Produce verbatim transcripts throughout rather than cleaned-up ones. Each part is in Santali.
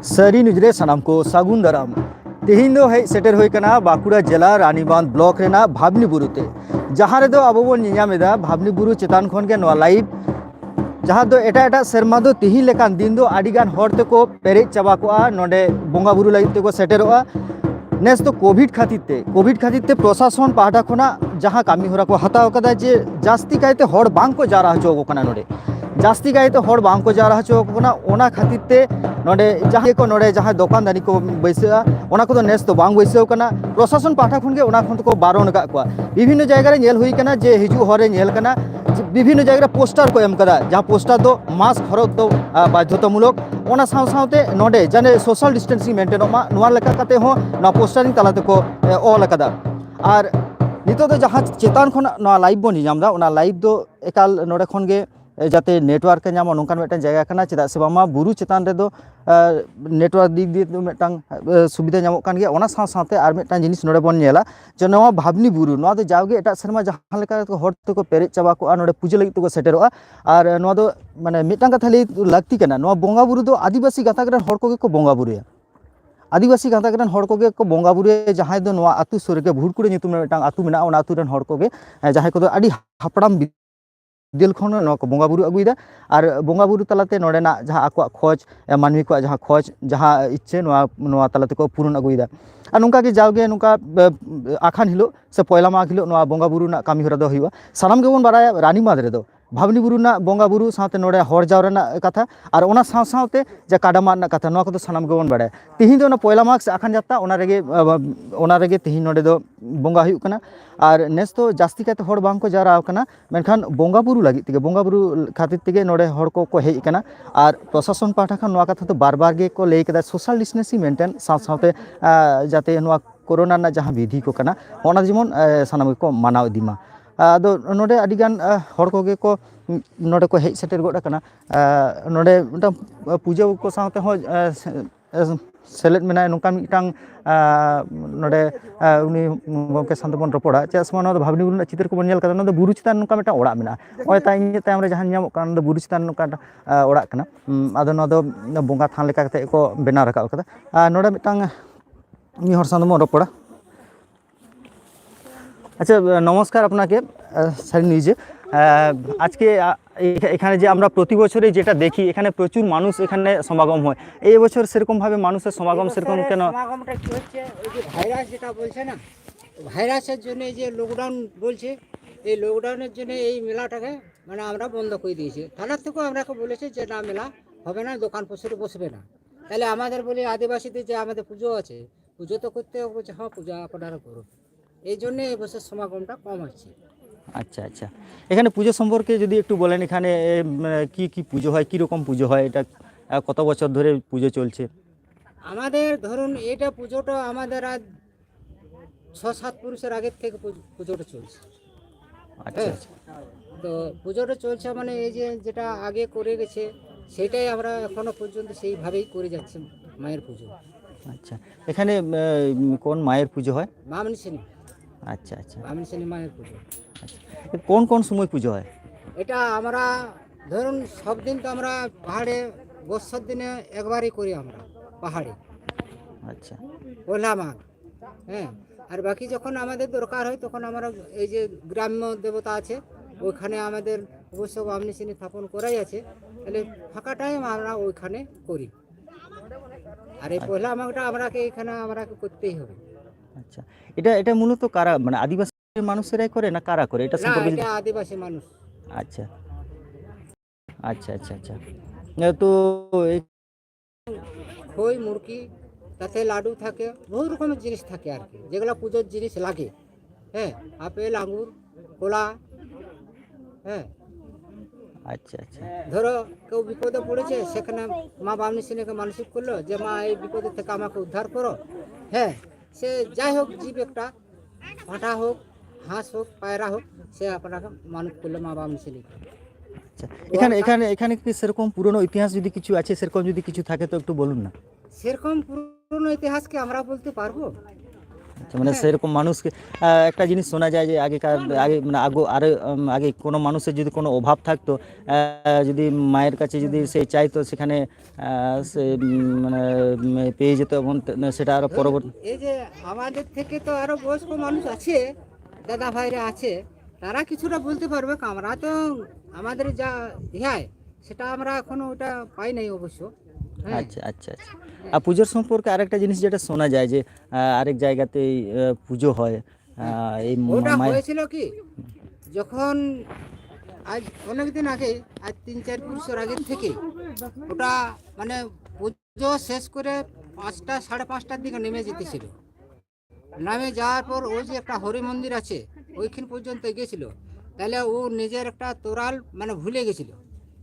ᱥᱟᱹᱨᱤ ᱱᱤᱭᱩᱡᱽ ᱨᱮ ᱥᱟᱱᱟᱢ ᱠᱚ ᱥᱟᱹᱜᱩᱱ ᱫᱟᱨᱟᱢ᱾ ᱛᱮᱦᱮᱧ ᱫᱚ ᱦᱮᱡ ᱥᱮᱴᱮᱨ ᱦᱩᱭ ᱠᱟᱱᱟ ᱵᱟᱸᱠᱩᱲᱟ ᱡᱮᱞᱟ ᱨᱟᱱᱤᱵᱟᱸᱫᱷ ᱵᱞᱚᱠ ᱨᱮᱱᱟᱜ ᱵᱷᱟᱵᱽᱱᱤ ᱵᱩᱨᱩ ᱛᱮ, ᱡᱟᱦᱟᱸ ᱨᱮᱫᱚ ᱟᱵᱚ ᱵᱚᱱ ᱧᱮᱧᱟᱢ ᱮᱫᱟ ᱵᱷᱟᱵᱽᱱᱤ ᱵᱩᱨᱩ ᱪᱮᱛᱟᱱ ᱠᱷᱚᱱ ᱜᱮ ᱱᱚᱣᱟ ᱞᱟᱭᱤᱵᱷ, ᱡᱟᱦᱟᱸ ᱫᱚ ᱮᱴᱟᱜ ᱮᱴᱟᱜ ᱥᱮᱨᱢᱟ ᱫᱚ ᱛᱮᱦᱮᱧ ᱞᱮᱠᱟᱱ ᱫᱤᱱ ᱫᱚ ᱟᱹᱰᱤ ᱜᱟᱱ ᱦᱚᱲ ᱛᱮᱠᱚ ᱯᱮᱨᱮᱡ ᱪᱟᱵᱟ ᱠᱚᱜᱼᱟ, ᱱᱚᱰᱮ ᱵᱚᱸᱜᱟ ᱵᱩᱨᱩ ᱞᱟᱹᱜᱤᱫ ᱛᱮᱠᱚ ᱥᱮᱴᱮᱨᱚᱜᱼᱟ᱾ ᱱᱮᱥ ᱫᱚ ᱠᱳᱵᱷᱤᱰ ᱠᱷᱟᱹᱛᱤᱨ ᱛᱮ, ᱠᱳᱵᱷᱤᱰ ᱠᱷᱟᱹᱛᱤᱨ ᱛᱮ ᱯᱨᱚᱥᱟᱥᱚᱱ ᱯᱟᱦᱴᱟ ᱠᱷᱚᱱᱟᱜ ᱡᱟᱦᱟᱸ ᱠᱟᱹᱢᱤ ᱦᱚᱨᱟ ᱠᱚ ᱦᱟᱛᱟᱣ ᱠᱟᱫᱟ ᱡᱮ ᱡᱟᱹᱥᱛᱤ ᱠᱟᱭᱛᱮ ᱦᱚᱲ ᱵᱟᱝ ᱠᱚ ᱡᱟᱣᱨᱟ ᱦᱚᱪᱚ ᱟᱠᱚ ᱠᱟᱱᱟ ᱱᱚᱰᱮ, ᱡᱟᱹᱥᱛᱤ ᱠᱟᱭᱛᱮ ᱦᱚᱲ ᱵᱟᱝ ᱠᱚ ᱡᱟᱣᱨᱟ ᱦᱚᱪᱚ ᱟᱠᱚ ᱠᱟᱱᱟ, ᱚᱱᱟ ᱠᱷᱟᱹᱛᱤᱨ ᱛᱮ ᱱᱚᱰᱮ ᱡᱟᱦᱟᱸ ᱠᱚ, ᱱᱚᱰᱮ ᱡᱟᱦᱟᱸ ᱫᱚᱠᱟᱱ ᱫᱟᱹᱱᱤ ᱠᱚ ᱵᱟᱹᱭᱥᱟᱹᱜᱼᱟ, ᱚᱱᱟ ᱠᱚᱫᱚ ᱱᱮᱥ ᱫᱚ ᱵᱟᱝ ᱵᱟᱹᱭᱥᱟᱹᱣ ᱠᱟᱱᱟ᱾ ᱯᱨᱚᱥᱟᱥᱚᱱ ᱯᱟᱦᱴᱟ ᱠᱷᱚᱱ ᱜᱮ ᱚᱱᱟ ᱠᱷᱚᱱ ᱫᱚᱠᱚ ᱵᱟᱨᱚᱱ ᱟᱠᱟᱫ ᱠᱚᱣᱟ᱾ ᱵᱤᱵᱷᱤᱱᱱᱚ ᱡᱟᱭᱜᱟ ᱨᱮ ᱧᱮᱞ ᱦᱩᱭ ᱠᱟᱱᱟ ᱡᱮ ᱦᱤᱡᱩᱜ ᱦᱚᱨ ᱨᱮ ᱧᱮᱞ ᱠᱟᱱᱟ ᱡᱮ ᱵᱤᱵᱷᱤᱱᱱᱚ ᱡᱟᱭᱜᱟ ᱨᱮ ᱯᱳᱥᱴᱟᱨ ᱠᱚ ᱮᱢ ᱠᱟᱫᱟ, ᱡᱟᱦᱟᱸ ᱯᱳᱥᱴᱟᱨ ᱫᱚ ᱢᱟᱥᱠ ᱦᱚᱨᱚᱜ ᱫᱚ, ᱟ, ᱵᱟᱫᱽᱫᱷᱚᱛᱟᱢᱩᱞᱚᱠ᱾ ᱚᱱᱟ ᱥᱟᱶ ᱥᱟᱶᱛᱮ ᱱᱚᱰᱮ ᱡᱟᱱᱮ ᱥᱳᱥᱟᱞ ᱰᱤᱥᱴᱮᱱᱥᱤᱝ ᱢᱮᱱᱴᱮᱱᱚᱜ ᱢᱟ, ᱱᱚᱣᱟ ᱞᱮᱠᱟ ᱠᱟᱛᱮ ᱦᱚᱸ ᱱᱚᱣᱟ ᱯᱳᱥᱴᱟᱨᱤᱝ ᱛᱟᱞᱟ ᱛᱮᱠᱚ, ᱮ, ᱚᱞ ᱟᱠᱟᱫᱟ᱾ ᱟᱨ ᱱᱤᱛᱚᱜ ᱫᱚ ᱡᱟᱦᱟᱸ ᱪᱮᱛᱟᱱ ᱠᱷᱚᱱᱟᱜ ᱱᱚᱣᱟ ᱞᱟᱭᱤᱵᱷ ᱵᱚᱱ ᱧᱮᱞ ᱧᱟᱢ ᱮᱫᱟ, ᱚᱱᱟ ᱞᱟᱭᱤᱵᱷ ᱫᱚ ᱮᱠᱟᱞ ᱱᱚᱰᱮ ᱠᱷᱚᱱ ᱜᱮ, ᱮ, ᱡᱟᱛᱮ ᱱᱮᱴᱣᱟᱨᱠ ᱮ ᱧᱟᱢᱟ, ᱱᱚᱝᱠᱟᱱ ᱢᱤᱫᱴᱟᱝ ᱡᱟᱭᱜᱟ ᱠᱟᱱᱟ᱾ ᱪᱮᱫᱟᱜ ᱥᱮ ᱵᱟᱝᱢᱟ ᱵᱩᱨᱩ ᱪᱮᱛᱟᱱ ᱨᱮᱫᱚ, ᱮ, ᱱᱮᱴᱣᱟᱨᱠ ᱫᱤᱠ ᱫᱤᱭᱮ ᱫᱚ ᱢᱤᱫᱴᱟᱝ, ᱮ, ᱥᱩᱵᱤᱫᱷᱟ ᱧᱟᱢᱚᱜ ᱠᱟᱱ ᱜᱮᱭᱟ᱾ ᱚᱱᱟ ᱥᱟᱶ ᱥᱟᱶᱛᱮ ᱟᱨ ᱢᱤᱫᱴᱟᱝ ᱡᱤᱱᱤᱥ ᱱᱚᱰᱮ ᱵᱚᱱ ᱧᱮᱞᱟ ᱡᱮ ᱱᱚᱣᱟ ᱵᱷᱟᱵᱽᱱᱤ ᱵᱩᱨᱩ, ᱱᱚᱣᱟ ᱫᱚ ᱡᱟᱣᱜᱮ ᱮᱴᱟᱜ ᱥᱮᱨᱢᱟ ᱡᱟᱦᱟᱸ ᱞᱮᱠᱟ ᱦᱚᱲ ᱛᱮᱠᱚ ᱯᱮᱨᱮᱡ ᱪᱟᱵᱟ ᱠᱚᱜᱼᱟ, ᱱᱚᱰᱮ ᱯᱩᱡᱟᱹ ᱞᱟᱹᱜᱤᱫ ᱛᱮᱠᱚ ᱥᱮᱴᱮᱨᱚᱜᱼᱟ᱾ ᱟᱨ ᱱᱚᱣᱟ ᱫᱚ, ᱢᱟᱱᱮ, ᱢᱤᱫᱴᱟᱝ ᱠᱟᱛᱷᱟ ᱞᱟᱹᱭ ᱞᱟᱹᱠᱛᱤ ᱠᱟᱱᱟ, ᱱᱚᱣᱟ ᱵᱚᱸᱜᱟ ᱵᱩᱨᱩ ᱫᱚ ᱟᱹᱫᱤᱵᱟᱹᱥᱤ ᱜᱟᱛᱟᱠ ᱨᱮᱱ ᱦᱚᱲ ᱠᱚᱜᱮ ᱠᱚ ᱵᱚᱸᱜᱟ ᱵᱩᱨᱩᱭᱟ᱾ ᱟᱹᱫᱤᱵᱟᱹᱥᱤ ᱜᱟᱛᱟᱠ ᱨᱮᱱ ᱦᱚᱲ ᱠᱚᱜᱮ ᱠᱚ ᱵᱚᱸᱜᱟ ᱵᱩᱨᱩᱭᱟ, ᱡᱟᱦᱟᱸᱭ ᱫᱚ ᱱᱚᱣᱟ ᱟᱹᱛᱩ ᱥᱩᱨ ᱨᱮᱜᱮ ᱵᱷᱩᱲᱠᱩᱲᱟᱹ ᱧᱩᱛᱩᱢ ᱨᱮ ᱢᱤᱫᱴᱟᱝ ᱟᱹᱛᱩ ᱢᱮᱱᱟᱜᱼᱟ, ᱚᱱᱟ ᱟᱹᱛᱩ ᱨᱮᱱ ᱦᱚᱲ ᱠᱚᱜᱮ, ᱮ, ᱡᱟᱦᱟᱸᱭ ᱠᱚᱫᱚ ᱟᱹᱰᱤ ᱦᱟᱯᱲᱟᱢ ᱵᱤᱫᱟᱹᱞ ᱠᱷᱚᱱ ᱱᱚᱣᱟ ᱠᱚ ᱵᱚᱸᱜᱟ ᱵᱩᱨᱩ ᱟᱹᱜᱩᱭᱮᱫᱟ᱾ ᱟᱨ ᱵᱚᱸᱜᱟ ᱵᱩᱨᱩ ᱛᱟᱞᱟᱛᱮ ᱱᱚᱰᱮᱱᱟᱜ ᱡᱟᱦᱟᱸ ᱟᱠᱚᱣᱟᱜ ᱠᱷᱚᱡᱽ, ᱮ, ᱢᱟᱹᱱᱢᱤ ᱠᱚᱣᱟᱜ ᱡᱟᱦᱟᱸ ᱠᱷᱚᱡᱽ, ᱡᱟᱦᱟᱸ ᱤᱪᱪᱷᱟᱹ, ᱱᱚᱣᱟ, ᱱᱚᱣᱟ ᱛᱟᱞᱟ ᱛᱮᱠᱚ ᱯᱩᱨᱩᱱ ᱟᱹᱜᱩᱭᱮᱫᱟ᱾ ᱟᱨ ᱱᱚᱝᱠᱟ ᱜᱮ ᱡᱟᱣᱜᱮ ᱱᱚᱝᱠᱟ, ᱮ, ᱟᱠᱷᱟᱱ ᱦᱤᱞᱳᱜ ᱥᱮ ᱯᱚᱭᱞᱟ ᱢᱟᱜᱽ ᱦᱤᱞᱳᱜ ᱱᱚᱣᱟ ᱵᱚᱸᱜᱟ ᱵᱩᱨᱩ ᱨᱮᱱᱟᱜ ᱠᱟᱹᱢᱤ ᱦᱚᱨᱟ ᱫᱚ ᱦᱩᱭᱩᱜᱼᱟ᱾ ᱥᱟᱱᱟᱢ ᱜᱮᱵᱚᱱ ᱵᱟᱲᱟᱭᱟ ᱨᱟᱱᱤᱵᱟᱸᱫᱷ ᱨᱮᱫᱚ ᱵᱷᱟᱵᱽᱱᱤ ᱵᱩᱨᱩ ᱨᱮᱱᱟᱜ ᱵᱚᱸᱜᱟ ᱵᱩᱨᱩ ᱥᱟᱶᱛᱮ ᱱᱚᱰᱮ ᱦᱚᱲ ᱡᱟᱣᱨᱟ ᱨᱮᱱᱟᱜ ᱠᱟᱛᱷᱟ, ᱟᱨ ᱚᱱᱟ ᱥᱟᱶ ᱥᱟᱶᱛᱮ ᱡᱮ ᱠᱟᱰᱟ ᱢᱟᱜ ᱨᱮᱱᱟᱜ ᱠᱟᱛᱷᱟ, ᱱᱚᱣᱟ ᱠᱚᱫᱚ ᱥᱟᱱᱟᱢ ᱜᱮᱵᱚᱱ ᱵᱟᱲᱟᱭᱟ᱾ ᱛᱤᱦᱤᱧ ᱫᱚ ᱚᱱᱟ ᱯᱚᱭᱞᱟ ᱢᱟᱜᱽ ᱥᱮ ᱟᱠᱷᱟᱱ ᱡᱟᱛᱛᱟ, ᱚᱱᱟ ᱨᱮᱜᱮ, ᱟᱵ-, ᱚᱱᱟ ᱨᱮᱜᱮ ᱛᱤᱦᱤᱧ ᱱᱚᱰᱮ ᱫᱚ ᱵᱚᱸᱜᱟ ᱦᱩᱭᱩᱜ ᱠᱟᱱᱟ᱾ ᱟᱨ ᱱᱮᱥ ᱫᱚ ᱡᱟᱹᱥᱛᱤ ᱠᱟᱭᱛᱮ ᱦᱚᱲ ᱵᱟᱝ ᱠᱚ ᱡᱟᱣᱨᱟ ᱟᱠᱟᱱᱟ, ᱢᱮᱱᱠᱷᱟᱱ ᱵᱚᱸᱜᱟ ᱵᱩᱨᱩ ᱞᱟᱹᱜᱤᱫ ᱛᱮᱜᱮ, ᱵᱚᱸᱜᱟ ᱵᱩᱨᱩ ᱠᱷᱟᱹᱛᱤᱨ ᱛᱮᱜᱮ ᱱᱚᱰᱮ ᱦᱚᱲ ᱠᱚᱠᱚ ᱦᱮᱡ ᱟᱠᱟᱱᱟ᱾ ᱟᱨ ᱯᱨᱚᱥᱟᱥᱚᱱ ᱯᱟᱦᱴᱟ ᱠᱷᱚᱱ ᱱᱚᱣᱟ ᱠᱟᱛᱷᱟ ᱫᱚ ᱵᱟᱨ ᱵᱟᱨ ᱜᱮᱠᱚ ᱞᱟᱹᱭ ᱠᱟᱫᱟ, ᱥᱳᱥᱟᱞ ᱰᱤᱥᱴᱮᱱᱥᱤᱝ ᱢᱮᱱᱴᱮᱱ ᱥᱟᱶ ᱥᱟᱶᱛᱮ, ᱟ, ᱡᱟᱛᱮ ᱱᱚᱣᱟ ᱠᱳᱨᱳᱱᱟ ᱨᱮᱱᱟᱜ ᱡᱟᱦᱟᱸ ᱵᱤᱫᱷᱤ ᱠᱚ ᱠᱟᱱᱟ, ᱚᱱᱟ ᱡᱮᱢᱚᱱ, ᱟ, ᱥᱟᱱᱟᱢ ᱜᱮᱠᱚ ᱢᱟᱱᱟᱣ ᱤᱫᱤ ᱢᱟ᱾ ᱟᱫᱚ ᱱᱚᱰᱮ ᱟᱹᱰᱤᱜᱟᱱ, ᱟ, ᱦᱚᱲ ᱠᱚᱜᱮ ᱠᱚ, ᱱᱚᱰᱮ ᱠᱚ ᱦᱮᱡ ᱥᱮᱴᱮᱨ ᱜᱚᱫ ᱟᱠᱟᱱᱟ᱾ ᱟ, ᱱᱚᱰᱮ ᱢᱤᱫᱴᱟᱝ ᱯᱩᱡᱟᱹ ᱠᱚ ᱥᱟᱶᱛᱮ ᱦᱚᱸ, ᱟ, ᱥᱮᱞᱮᱫ ᱢᱮᱱᱟᱭᱟ, ᱱᱚᱝᱠᱟ ᱢᱤᱫᱴᱟᱝ, ᱟᱸ, ᱱᱚᱰᱮ, ᱟᱸ, ᱩᱱᱤ ᱜᱚᱢᱠᱮ ᱥᱟᱶ ᱛᱮᱵᱚᱱ ᱨᱚᱯᱚᱲᱟ᱾ ᱪᱮᱫᱟᱜ ᱥᱮ ᱱᱚᱣᱟ ᱫᱚ ᱵᱷᱟᱵᱽᱱᱤ ᱜᱩᱨᱩ ᱨᱮᱱᱟᱜ ᱪᱤᱛᱟᱹᱨ ᱠᱚᱵᱚᱱ ᱧᱮᱞ ᱠᱟᱫᱟ, ᱱᱚᱣᱟ ᱫᱚ ᱵᱩᱨᱩ ᱪᱮᱛᱟᱱ ᱱᱚᱝᱠᱟ ᱢᱤᱫᱴᱟᱝ ᱚᱲᱟᱜ ᱢᱮᱱᱟᱜᱼᱟ᱾ ᱱᱚᱜᱼᱚᱭ ᱛᱟ ᱤᱧᱟᱹᱜ ᱛᱟᱭᱚᱢ ᱨᱮ ᱡᱟᱦᱟᱸ ᱧᱮᱧᱟᱢᱚᱜ ᱠᱟᱱᱟ, ᱱᱚᱣᱟ ᱫᱚ ᱵᱩᱨᱩ ᱪᱮᱛᱟᱱ ᱱᱚᱝᱠᱟ ᱢᱤᱫᱴᱟᱝ, ᱟᱸ, ᱚᱲᱟᱜ ᱠᱟᱱᱟ᱾ ᱩᱸ, ᱟᱫᱚ ᱱᱚᱣᱟ ᱫᱚ ᱵᱚᱸᱜᱟ ᱛᱷᱟᱱ ᱞᱮᱠᱟ ᱠᱟᱛᱮ ᱠᱚ ᱵᱮᱱᱟᱣ ᱨᱟᱠᱟᱵ ᱠᱟᱫᱟ᱾ ᱟᱨ ᱱᱚᱰᱮ ᱢᱤᱫᱴᱟᱝ ᱢᱤᱫ ᱦᱚᱲ ᱥᱟᱶ ᱛᱮᱵᱚᱱ ᱨᱚᱯᱚᱲᱟ᱾ আচ্ছা, নমস্কার আপনাকে, আহ, স্যার নিজে। আহ, আজকে, আহ, এখা-, এখানে যে আমরা প্রতি বছরে যেটা দেখি, এখানে প্রচুর মানুষ এখানে সমাগম হয়। এই বছর সেরকমভাবে মানুষের সমাগম সেরকম এবারে কেন? সমাগমটা কি হচ্ছে, ওই যে ভাইরাস যেটা বলছে না, ভাইরাসের জন্য এই যে লকডাউন বলছে, এই লকডাউনের জন্য এই মেলাটাকে মানে আমরা বন্ধ করে দিয়েছি। থানার থেকেও আমরাকে বলেছে যে না, মেলা হবে না, দোকান পছরে বসবে না। তাহলে আমাদের বলি আদিবাসীদের যে আমাদের পুজো আছে, পুজো তো করতে হবে। বলছে হ্যাঁ, পূজা আপনারা করুন। এই জন্য এই বছর সমাগমটা কম হচ্ছে। আচ্ছা, আচ্ছা। এখানে পুজো সম্পর্কে যদি একটু বলেন, এখানে, এ, উম, কি কি পুজো হয়, কি রকম পুজো হয়, এটা, আহ, কত বছর ধরে পুজো চলছে? আমাদের ধরুন, এটা পুজোটা আমাদের আজ ছ সাত পুরুষের আগের থেকে পুজো, পুজোটা চলছে। আচ্ছা, হ্যাঁ। আচ্ছা। তো পুজোটা চলছে, মানে এই যে যেটা আগে করে গেছে, সেটাই আমরা এখনো পর্যন্ত সেইভাবেই করে যাচ্ছি মায়ের পুজো। আচ্ছা, এখানে, আহ, কোন মায়ের পুজো হয়? মামনি সিনি। আচ্ছা, আচ্ছা। মামনি সিনি মায়ের পুজো। আচ্ছা, কোন কোন সময় পুজো হয়? এটা আমরা ধরুন, সব দিন তো আমরা পাহাড়ে বর্ষার দিনে একবারই করি আমরা পাহাড়ে। আচ্ছা। পয়লা মাঘ। হ্যাঁ। আর বাকি যখন আমাদের দরকার হয়, তখন আমরা এই যে গ্রাম্য দেবতা আছে, ওইখানে আমাদের অবশ্য বামনি সিনি স্থাপন করাই আছে। তাহলে ফাঁকা টাইম আমরা ওইখানে করি। আর এই পয়লা মাঘটা আমরাকে এখানে আমরাকে করতেই হবে। আচ্ছা, এটা, এটা মূলত কারা, মানে আদিবাসী মানুষেরাই করে না কারা করে, এটা না, সম্পর্কে যদি এটা আদিবাসী মানুষ। আচ্ছা, আচ্ছা, আচ্ছা, আচ্ছা। এ, তো এই খই, মুরকি, তাতে লাডু থাকে, বহু রকমের জিনিস থাকে আর কি, যেগুলো পুজোর জিনিস লাগে। হ্যাঁ, আপেল, আঙুর, কলা। হ্যাঁ। আচ্ছা, আচ্ছা। ধরো, কেউ বিপদে পড়েছে, সেখানে মা বামনি সিনিকে মানসিক করলো যে, "মা, এই বিপদ থেকে আমাকে উদ্ধার করো।" হ্যাঁ, সে যাই হোক, জীব একটা, পাঁঠা হোক, হাঁস হোক, পায়রা হোক, সে আপনাকে মানত করলো মা বামনি সিনিকে। আচ্ছা, এখানে, এখানে, এখানে কি সেরকম পুরনো ইতিহাস যদি কিছু আছে, সেরকম যদি কিছু থাকে তো একটু বলুন না। সেরকম পুরনো ইতিহাস কি আমরা বলতে পারবো? আচ্ছা, মানে হ্যাঁ। সেরকম মানুষকে, আহ, একটা জিনিস শোনা যায় যে আগেকার, আগে, মানে, আগো-, আরো, উম, আগে কোনো মানুষের যদি কোনো অভাব থাকতো, আহ, যদি মায়ের কাছে যদি সে চাইতো, সেখানে, আহ, সে, উম, মানে, উম, পেয়ে যেত এবং তে-, সেটা আরো ধরুন, পরবর্তী এই যে আমাদের থেকে তো আরো বয়স্ক মানুষ আছে, দাদা ভাইরা আছে, তারা কিছুটা বলতে পারবে। আমরা তো আমাদের যা ইহায়, সেটা আমরা এখনো ওটা পাই নাই অবশ্য। হ্যাঁ। আচ্ছা, আচ্ছা, আচ্ছা। আর পুজোর সম্পর্কে আরেকটা জিনিস যেটা শোনা যায় যে, আহ, আরেক জায়গাতেই, আহ, পুজো হয়, আহ, এই ওটা মা-, মায়ের হয়েছিল কি, যখন আজ অনেক দিন আগে, আজ তিন চার বছর আগের থেকে ওটা, মানে, পুজো শেষ করে পাঁচটা, সাড়ে পাঁচটার দিকে নেমে যেতেছিল। নেমে যাওয়ার পর ওই যে একটা হরি মন্দির আছে, ওইখান পর্যন্ত গেছিল। তাহলে ও নিজের একটা তোরাল, মানে, ভুলে গেছিল,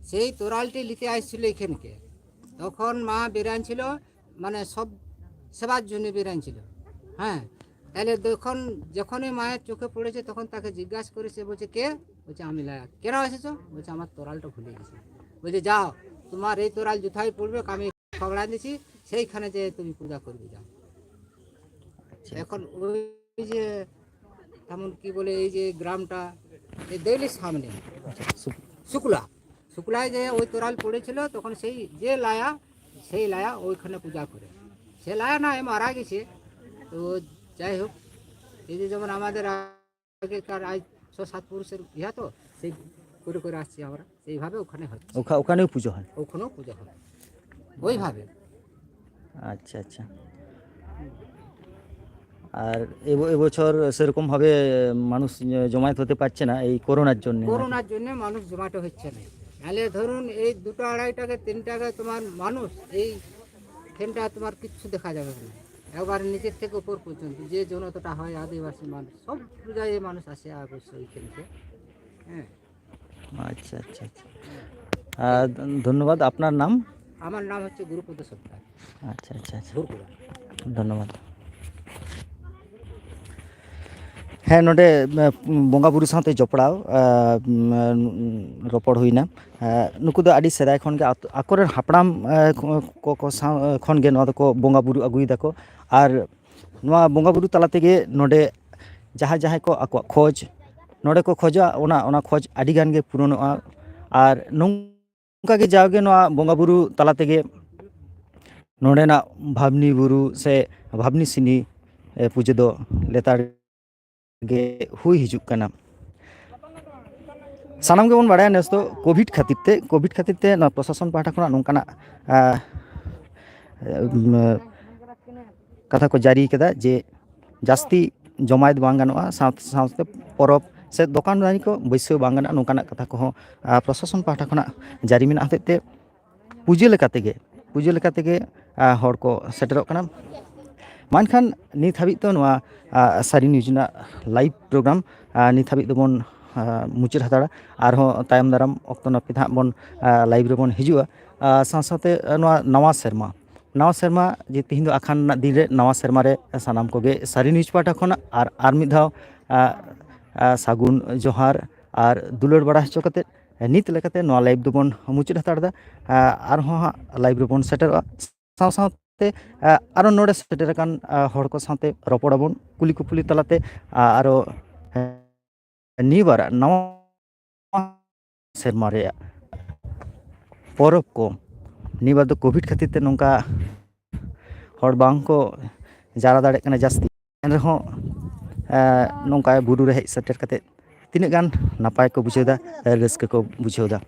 সেই তোরালটি নিতে আসছিল এখানকে। তখন মা বেরান ছিল, মানে, সব সেবার জন্য বেরান ছিল। হ্যাঁ, তাহলে তখন, যখনই মায়ের চোখে পড়েছে, তখন তাকে জিজ্ঞাসা করে, সে বলছে, "কে?" বলছে, "আমি লায়া।" "কেন এসেছো?" বলছে, "আমার তোরালটা ভুলে গেছি।" বলছে, "যাও, তোমার এই তোরাল জুথাই পড়বে, আমি খবরা দিছি, সেইখানে যে তুমি পূজা করবে, যাও।" আচ্ছা। এখন ওই যে, তেমন কি বলে, এই যে গ্রামটা, এই দেইলির সামনে, আচ্ছা, সু- শুক্লা, শুক্লায় যে ওই তোরাল পড়েছিল, তখন সেই যে লায়া, সেই লায়া ওইখানে পূজা করে। সে লায়া না, এ মারা গেছে। তো যাই হোক, এই যে যেমন আমাদের আগেকার আজ ছ সাত পুরুষের ইয়া, তো সেই করে করে আসছি আমরা, সেইভাবে ওখানে হচ্ছে। ওখা-, ওখানেও পুজো হয়? ওখানেও পুজো হয় ওইভাবে। আচ্ছা, আচ্ছা। আর এব-, এবছর সেরকমভাবে মানুষ জমায়েত হতে পারছে না এই করোনার জন্য? করোনার জন্য মানুষ জমায়েত হচ্ছে না। তাহলে ধরুন, এই দুটো আড়াইটাকে, তিনটাকে তোমার মানুষ, এই ফ্রেমটা তোমার কিচ্ছু দেখা যাবে না। একবার নিচের থেকে উপর পর্যন্ত যে জনতাটা হয়, আদিবাসী মানুষ, সব পূজায় মানুষ আসে অবশ্য ওইখানে। হ্যাঁ। আচ্ছা, আচ্ছা, আচ্ছা। আহ, ধন্যবাদ। আপনার নাম? আমার নাম হচ্ছে গুরুপদ সর্দার। আচ্ছা, আচ্ছা, আচ্ছা। ধন্যবাদ। ᱦᱮᱸ, ᱱᱚᱰᱮ ᱵᱚᱸᱜᱟ ᱵᱩᱨᱩ ᱥᱟᱶᱛᱮ ᱡᱚᱯᱲᱟᱣ ᱨᱚᱯᱚᱲ ᱦᱩᱭᱱᱟ᱾ ᱱᱩᱠᱩ ᱫᱚ ᱟᱹᱰᱤ ᱥᱮᱫᱟᱭ ᱠᱷᱚᱱ ᱜᱮ ᱟᱠᱚᱨᱮᱱ ᱦᱟᱯᱲᱟᱢ ᱠᱚ ᱥᱟᱶ ᱠᱷᱚᱱ ᱜᱮ ᱱᱚᱣᱟ ᱫᱚᱠᱚ ᱵᱚᱸᱜᱟ ᱵᱩᱨᱩ ᱟᱹᱜᱩᱭ ᱫᱟᱠᱚ᱾ ᱟᱨ ᱱᱚᱣᱟ ᱵᱚᱸᱜᱟ ᱵᱩᱨᱩ ᱛᱟᱞᱟ ᱛᱮᱜᱮ ᱱᱚᱰᱮ ᱡᱟᱦᱟᱸᱭ ᱡᱟᱦᱟᱸᱭ ᱠᱚ ᱟᱠᱚᱣᱟᱜ ᱠᱷᱚᱡᱽ ᱱᱚᱰᱮ ᱠᱚ ᱠᱷᱚᱡᱚᱜᱼᱟ, ᱚᱱᱟ ᱚᱱᱟ ᱠᱷᱚᱡᱽ ᱟᱹᱰᱤ ᱜᱟᱱ ᱜᱮ ᱯᱩᱨᱚᱱᱚᱜᱼᱟ᱾ ᱟᱨ ᱱᱚᱝᱠᱟ ᱜᱮ ᱡᱟᱣᱜᱮ ᱱᱚᱣᱟ ᱵᱚᱸᱜᱟ ᱵᱩᱨᱩ ᱛᱟᱞᱟ ᱛᱮᱜᱮ ᱱᱚᱰᱮᱱᱟᱜ ᱵᱷᱟᱵᱽᱱᱤ ᱵᱩᱨᱩ ᱥᱮ ᱵᱷᱟᱵᱽᱱᱤ ᱥᱤᱱᱤ ᱯᱩᱡᱟᱹ ᱫᱚ ᱞᱮᱛᱟᱲ ᱜᱮ ᱦᱩᱭ ᱦᱤᱡᱩᱜ ᱠᱟᱱᱟ᱾ ᱥᱟᱱᱟᱢ ᱜᱮᱵᱚᱱ ᱵᱟᱲᱟᱭᱟ, ᱱᱮᱥ ᱫᱚ ᱠᱳᱵᱷᱤᱰ ᱠᱷᱟᱹᱛᱤᱨ ᱛᱮ, ᱠᱳᱵᱷᱤᱰ ᱠᱷᱟᱹᱛᱤᱨ ᱛᱮ ᱱᱚᱣᱟ ᱯᱨᱚᱥᱟᱥᱚᱱ ᱯᱟᱦᱴᱟ ᱠᱷᱚᱱᱟᱜ ᱱᱚᱝᱠᱟᱱᱟᱜ ᱠᱟᱛᱷᱟ ᱠᱚ ᱡᱟᱹᱨᱤ ᱠᱟᱫᱟ ᱡᱮ ᱡᱟᱹᱥᱛᱤ ᱡᱚᱢᱟᱭᱮᱛ ᱵᱟᱝ ᱜᱟᱱᱚᱜᱼᱟ, ᱥᱟᱶᱛᱮ ᱥᱟᱶᱛᱮ ᱯᱚᱨᱚᱵᱽ ᱥᱮ ᱫᱚᱠᱟᱱ ᱫᱟᱹᱱᱤ ᱠᱚ ᱵᱟᱹᱭᱥᱟᱹᱣ ᱵᱟᱝ ᱜᱟᱱᱚᱜᱼᱟ, ᱱᱚᱝᱠᱟᱱᱟᱜ ᱠᱟᱛᱷᱟ ᱠᱚᱦᱚᱸ ᱯᱨᱚᱥᱟᱥᱚᱱ ᱯᱟᱦᱴᱟ ᱠᱷᱚᱱᱟᱜ ᱡᱟᱹᱨᱤ ᱢᱮᱱᱟᱜ ᱦᱚᱛᱮᱡ ᱛᱮ ᱯᱩᱡᱟᱹ ᱞᱮᱠᱟ ᱛᱮᱜᱮ, ᱯᱩᱡᱟᱹ ᱞᱮᱠᱟ ᱛᱮᱜᱮ ᱦᱚᱲ ᱠᱚ ᱥᱮᱴᱮᱨᱚᱜ ᱠᱟᱱᱟ᱾ ᱢᱮᱱᱠᱷᱟᱱ ᱱᱤᱛ ᱦᱟᱹᱵᱤᱡ ᱛᱮ ᱱᱚᱣᱟ ᱥᱟᱹᱨᱤ ᱱᱤᱭᱩᱡᱽ ᱨᱮᱱᱟᱜ ᱞᱟᱭᱤᱵᱷ ᱯᱨᱳᱜᱨᱟᱢ ᱱᱤᱛ ᱦᱟᱹᱵᱤᱡ ᱫᱚᱵᱚᱱ ᱢᱩᱪᱟᱹᱫ ᱦᱟᱛᱟᱲᱟ᱾ ᱟᱨᱦᱚᱸ ᱛᱟᱭᱚᱢ ᱫᱟᱨᱟᱢ ᱚᱠᱛᱚ ᱱᱟᱹᱯᱤᱛ ᱦᱟᱸᱜ ᱵᱚᱱ ᱞᱟᱭᱤᱵᱷ ᱨᱮᱵᱚᱱ ᱦᱤᱡᱩᱜᱼᱟ᱾ ᱥᱟᱶ ᱥᱟᱶᱛᱮ ᱱᱚᱣᱟ ᱱᱟᱣᱟ ᱥᱮᱨᱢᱟ, ᱱᱟᱣᱟ ᱥᱮᱨᱢᱟ ᱡᱮ ᱛᱤᱦᱤᱧ ᱫᱚ ᱟᱠᱷᱟᱱ ᱨᱮᱱᱟᱜ ᱫᱤᱱ ᱨᱮ ᱱᱟᱣᱟ ᱥᱮᱨᱢᱟ ᱨᱮ ᱥᱟᱱᱟᱢ ᱠᱚᱜᱮ ᱥᱟᱹᱨᱤ ᱱᱤᱭᱩᱡᱽ ᱯᱟᱦᱴᱟ ᱠᱷᱚᱱᱟᱜ ᱟᱨ ᱟᱨ ᱢᱤᱫ ᱫᱷᱟᱣ ᱥᱟᱹᱜᱩᱱ ᱡᱚᱦᱟᱨ ᱟᱨ ᱫᱩᱞᱟᱹᱲ ᱵᱟᱲᱟ ᱦᱚᱪᱚ ᱠᱟᱛᱮᱫ ᱱᱤᱛ ᱞᱮᱠᱟᱛᱮ ᱱᱚᱣᱟ ᱞᱟᱭᱤᱵᱷ ᱫᱚᱵᱚᱱ ᱢᱩᱪᱟᱹᱫ ᱦᱟᱛᱟᱲ ᱮᱫᱟ᱾ ᱟᱨᱦᱚᱸ ᱦᱟᱸᱜ ᱞᱟᱭᱤᱵᱷ ᱨᱮᱵᱚᱱ ᱥᱮᱴᱮᱨᱚᱜᱼᱟ᱾ ᱥᱟᱶ ᱥᱟᱶᱛᱮ ᱟᱨᱚ ᱱᱚᱰᱮ ᱥᱮᱴᱮᱨ ᱟᱠᱟᱱ ᱦᱚᱲ ᱠᱚ ᱥᱟᱶᱛᱮ ᱨᱚᱯᱚᱲ ᱟᱵᱚᱱ, ᱠᱩᱞᱤ ᱠᱩᱯᱞᱤ ᱛᱟᱞᱟᱛᱮ ᱟᱨᱚ ᱱᱤᱭᱟᱹ ᱵᱟᱨᱟᱜ ᱱᱟᱣᱟ ᱥᱮᱨᱢᱟ ᱨᱮᱭᱟᱜ ᱯᱚᱨᱚᱵᱽ ᱠᱚ ᱱᱤᱭᱟᱹ ᱵᱟᱨ ᱫᱚ ᱠᱳᱵᱷᱤᱰ ᱠᱷᱟᱹᱛᱤᱨ ᱛᱮ ᱱᱚᱝᱠᱟ ᱦᱚᱲ ᱵᱟᱝ ᱠᱚ ᱡᱟᱣᱨᱟ ᱫᱟᱲᱮᱭᱟᱜ ᱠᱟᱱᱟ ᱡᱟᱹᱥᱛᱤ, ᱮᱱ ᱨᱮᱦᱚᱸ ᱱᱚᱝᱠᱟ ᱵᱩᱨᱩ ᱨᱮ ᱦᱮᱡ ᱥᱮᱴᱮᱨ ᱠᱟᱛᱮ ᱛᱤᱱᱟᱹᱜ ᱜᱟᱱ ᱱᱟᱯᱟᱭ ᱠᱚ ᱵᱩᱡᱷᱟᱹᱣ ᱮᱫᱟ, ᱨᱟᱹᱥᱠᱟᱹ ᱠᱚ ᱵᱩᱡᱷᱟᱹᱣ ᱮᱫᱟ᱾